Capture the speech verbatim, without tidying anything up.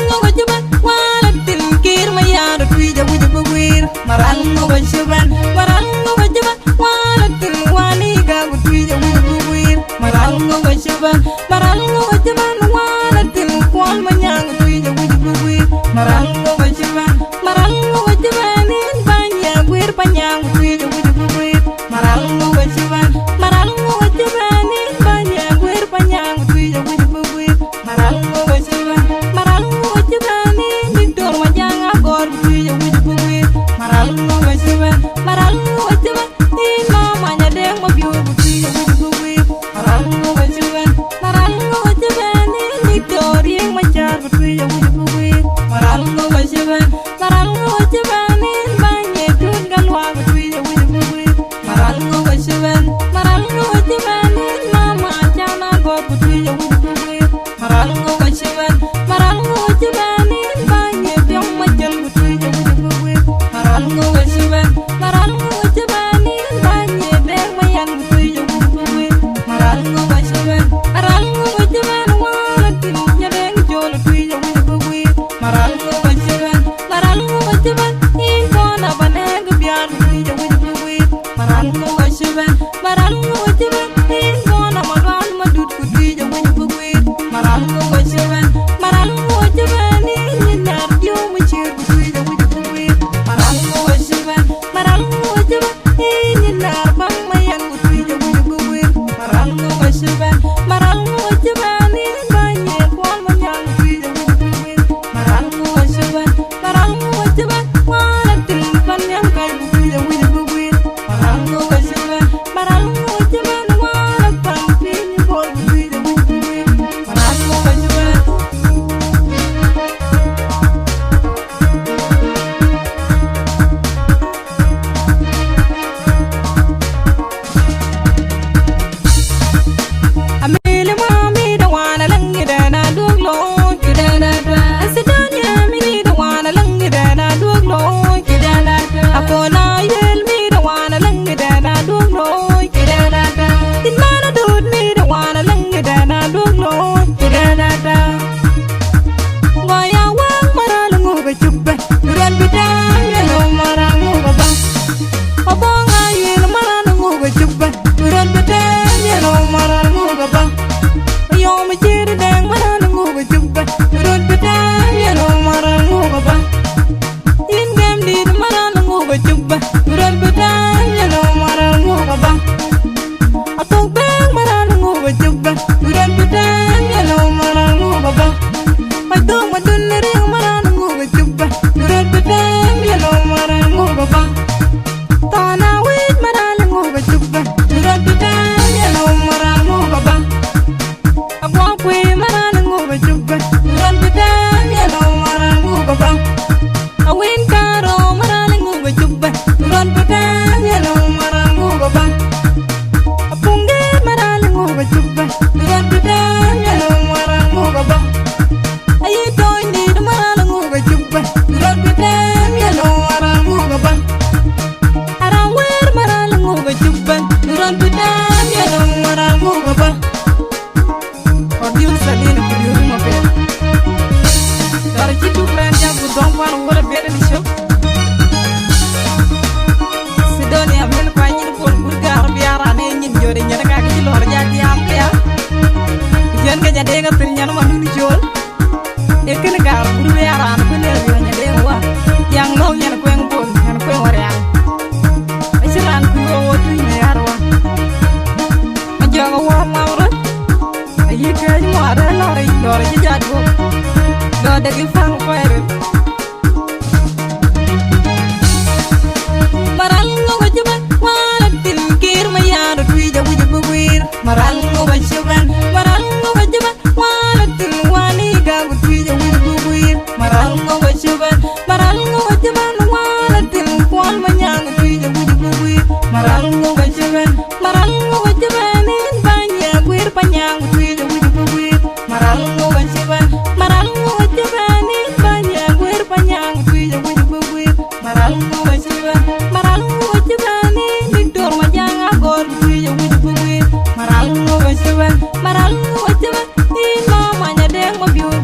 ŋö wä cï bɛ̈n, wala thil Kiir Mayar Tuic awïc bï guiir. Maral ŋö wä cï bɛ̈n, maral ŋö wä cï bɛ̈n, wala thil Wani Gak Tuic awïc bï guiir. Maral ŋö wä cï bɛ̈n, maral ŋö wä cï bɛ̈n, wala thil Kuɔl Manyaŋ Tuic awïc bï guiir. Maral ŋö wä cï bɛ̈n, maral ŋö wä cï bɛ̈n, yïn bäny ye guiir Panyaŋ Tuic awïc bï guiir. Maral ŋö wä cï bɛ̈n, maral ŋö wä cï bɛ̈n, yïn bäny ye guiir Panyaŋ Tuic awïc bï guiir. Maral ŋö wä cï bɛ̈n, maral ŋö wä cï bɛ̈n, yïn Diktor Majaŋ Agɔr Tuic awïc bï guiir. Maral ŋö wä cï bɛ̈n, maral ŋö wä cï bɛ̈n, yïn Mama Nyadeŋ Mabiöör Tuic awïc bï guiir. Maral ŋö wä cï bɛ̈n, maral ŋö wä cï bɛ̈n, yïn Diktor Riek Machar Tuic awïc bï guiir. Maral ŋö wä cï bɛ̈n, maral ŋö wä cï bɛ̈n, yïn bäny ye Tut Galuak Tuic awïc bï guiir. Maral ŋö wä cï bɛ̈n, maral ŋö wä cï bɛ̈n, yïn Mama Can Agɔr Tuic awïc bï guiir. Maral ŋö wä cï bɛ̈n, maral ŋö wä cï bɛ̈n, yïn bäny ye Biɔŋ Macol Tuic awïc bï guiir. Maral ŋö wä cï bɛ̈n, maral ŋö wä cï bɛ̈n, yïn bäny ye Deŋ Mayen Tuic awïc bï guiir. Maral ŋö wä cï bɛ̈n, maral ŋö wä cï bɛ̈n, wala thil Nyadeŋ Jol Tuic awïc bï guiir. Maral ŋö wä cï bɛ̈n, maral ŋö wä cï bɛ̈n, yïn Kuɔn Abanɛɛk Biar Tuic awïc bï guiir. Maral ŋö wä cï bɛ̈n, maral ŋö wä cï bɛ̈n, yïn Kuɔn Amalual Madut Tuic awïc bï guiir. Maral ŋö wä cï bɛ̈n, maral ŋö wä cï bɛ̈n, yïn Nyaar Diu Macir Tuic awïc bï guiir. Maral ŋö wä cï bɛ̈n, maral ŋö wä cï bɛ̈n, yïn Nyaar Baŋ Mayen Tuic awïc bï guiir. Maral ŋö wä cï bɛ̈n, maral ŋö wä cï bɛ̈n, yïn bäny ye Kuɔl Manyaŋ Tuic awïc bï guiir. Maral ŋö wä cï bɛ̈n, maral ŋö wä cï bɛ̈n, wala thil Panyaŋ Kac Tuic awïc bï guiir. Maral ŋö wä cï bɛ̈n, maral ŋö wä cï bɛ̈n, wala pan piny Bol Tuic awïc bï guiir. Maral ŋö wä cï bɛ̈n. Amili mami da wana langi da na duk looi. Sidania mini da wana langi da na duk looi. Akona yel mi da wana langi da na duk looi. Tin mana dud mi da wana langi da na duk looi. Goya wang maral ŋu ga cuk bɛ̈n. Run bï tɛ̈ɛ̈m yɛn ɣöö maral ŋu ga bäŋ. Abɔŋ ayuel maral ŋu ga cuk bɛ̈n. Run bï tɛ̈ɛ̈m yɛn ɣöö maral ŋu ga bäŋ. Yom cït dɛŋ maral ŋu ga cuk bɛ̈n. Run bï tɛ̈ɛ̈m yɛn ɣöö maral ŋu ga bäŋ. Yïn gɛm dït maral ŋu ga cuk bɛ̈n. Run bï tɛ̈ɛ̈m yɛn ɣöö maral ŋu ga bäŋ. Athok bɛ̈ɛ̈ŋ maral ŋu ga cuk bɛ̈n. Run bï tɛ̈ɛ̈m yɛn ɣöö maral ŋu ga bäŋ. Athok madun riŋ maral ŋu ga cuk bɛ̈n. Run bï tɛ̈ɛ̈m yɛn ɣöö maral ŋu ga bäŋ. Thɔn awïc maral ŋu ga cuk bɛ̈n. Run bï tɛ̈ɛ̈m yɛn ɣöö maral ŋu ga bäŋ. Aguɔ kuëë maral ŋu ga cuk bɛ̈n. Run bï tɛ̈ɛ̈m yɛn ɣöö maral ŋu ga bäŋ. Awën kaarou maral ŋu ga cuk bɛ̈n. Run bï tɛ̈ɛ̈m yɛn ɣöö maral ŋu ga bäŋ. Apuŋ dït maral ŋu ga cuk bɛ̈n. Run bï tɛ̈ɛ̈m yɛn ɣöö maral ŋu ga bäŋ. Ayï tony dït maral ŋu ga cuk bɛ̈n. Run bï tɛ̈ɛ̈m yɛn ɣöö maral ŋu ga bäŋ. Aram wɛ̈ɛ̈r maral ŋu ga cuk bɛ̈n. Run bï tɛ̈ɛ̈m yɛn ɣöö maral ŋu ga bäŋ. Producer Lina, producer Mabel. Dɔr cï tuk rɛn jam ku dhɔ̈ŋ kuan wöl abël ni cök. Sidonia mën kuany nyin Bol gut gaar biaar an, ee nyin jɔt ë nyin ka kë cï lɔ̈ɔ̈r ja diaam këya. Ku jɛn ke Nyadeŋ athïn nyan man dun col. Ee kënë gaar gut biaar an, bï lëu yɔ̈ Nyadeŋ wa. Yaŋ lɔ̈u nyan kueŋ Bol, nyan kueŋ wär yaŋ. Acï raan kuc wo wo tuny në yar wa. Ajɔk awɔ̈ɔ̈m ŋau röt. Ayï kɛ̈ɛ̈c muɔɔr ë lɔ̈ɔ̈r yic, lɔ̈ɔ̈r yic jat guɔ̈p. Lɔ̈ɔ̈r dek yï päŋ kuɛɛr. Maral ŋö wä cï bɛ̈n, wala thil Kiir Mayar Tuic awïc bï guiir. Maral ŋö wä cï bɛ̈n, maral ŋö wä cï bɛ̈n, wala thil Wani Gak Tuic awïc bï guiir. Maral ŋö wä cï bɛ̈n, maral ŋö wä cï bɛ̈n, wala thil Kuɔl Manyaŋ Tuic awïc bï guiir. Maral ŋö wä cï bɛ̈n, maral ŋö wä cï bɛ̈n, yïn bäny ye guiir Panyaŋ Tuic awïc bï guiir. Maral ŋö wä cï bɛ̈n, maral ŋö wä cï bɛ̈n, yïn bäny ye guiir Panyaŋ Tuic awïc bï guiir. Maral ŋö wä cï bɛ̈n, maral ŋö wä cï bɛ̈n, yïn Diktor Majaŋ Agɔr Tuic awïc bï guiir. Maral ŋö wä cï bɛ̈n, maral ŋö wä cï bɛ̈n, yïn Mama Nyadeŋ Mabiöör